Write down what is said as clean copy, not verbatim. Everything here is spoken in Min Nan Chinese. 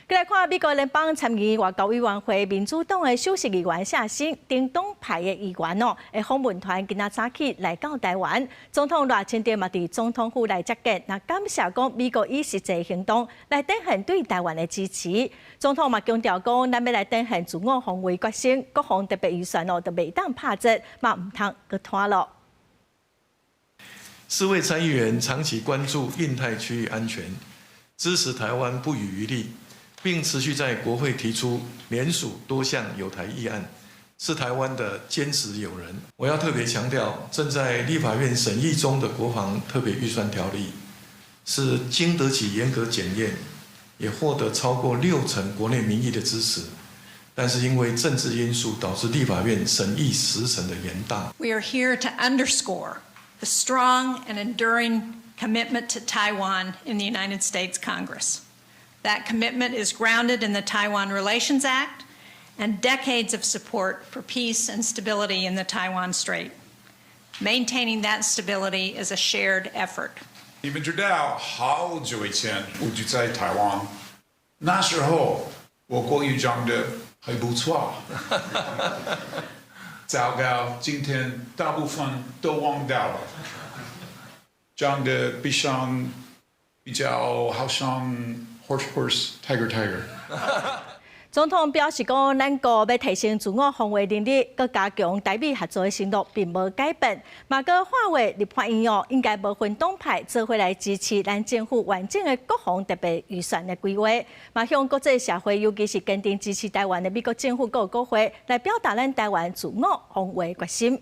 來看美國聯邦參議院外交委員會民主黨的首席議員謝忻，中黨派的議員哦，的訪問團今仔早起來到台灣，總統賴清德嘛佇總統府來接見，那感謝講美國以實際行動來展現對台灣的支持。總統嘛強調講，咱欲來展現自我防衛決心，國防特別預算哦，就袂當拍折，嘛毋通閣拖落。四位參議員長期關注印太區域安全，支持台灣不遺餘力，並持續在國會提出聯署多項友台議案，是台灣的堅實友人。我要特別強調，正在立法院審議中的國防特別預算條例，是經得起嚴格檢驗，也獲得超過六成國內民意的支持。但是因為政治因素導致立法院審議時程的延宕。 We are here to underscore the strong and enduring commitment to Taiwan in the United States Congress. That commitment is grounded in the Taiwan Relations Act and decades of support for peace and stability in the Taiwan Strait. Maintaining that stability is a shared effort. 你們知道，好久以前我就在台灣，那時候我國語講得還不錯。糟糕，今天大部分都忘掉了，講得比上比較好像 horse horse tiger tiger。總統表示講，咱國欲提升自我防衛能力，閣加強台美合作的承諾，並無改變。嘛閣喊話立法院哦，應該無分黨派，做伙來支持咱政府完整的國防特別預算的規劃。嘛向國際社會，尤其是堅定支持台灣的美國政府閣國會，來表達咱台灣自我防衛決心。